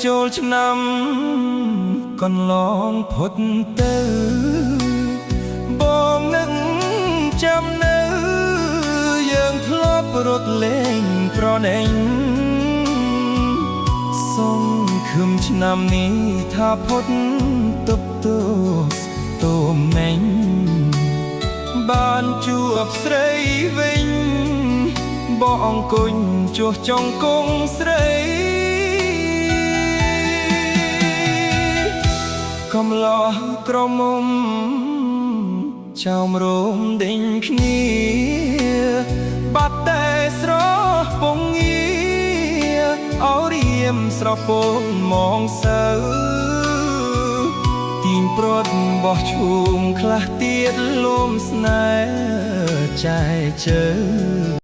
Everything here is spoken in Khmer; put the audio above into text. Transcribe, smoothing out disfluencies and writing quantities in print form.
ចូលឆ្នាំកន្លងផុតទៅបងនឹងចាំនៅយើងធ្លាប់រត់លេងប្រណេញសង្ឃឹមឆ្នាំនេះថាផុតទប់ទទមេញបានជួបស្រីវិញបងអង្គុញជួសចុងគង់ស្រី កំឡោះក្រមុំចោមរោមដេញគ្នាបាត់តែស្រស់ពងងាអរៀមស្រពោនមងសៅទីងព្រាត់បោះឈូមខ្លះទៀតលំស្នេហ៍ចែកជើ។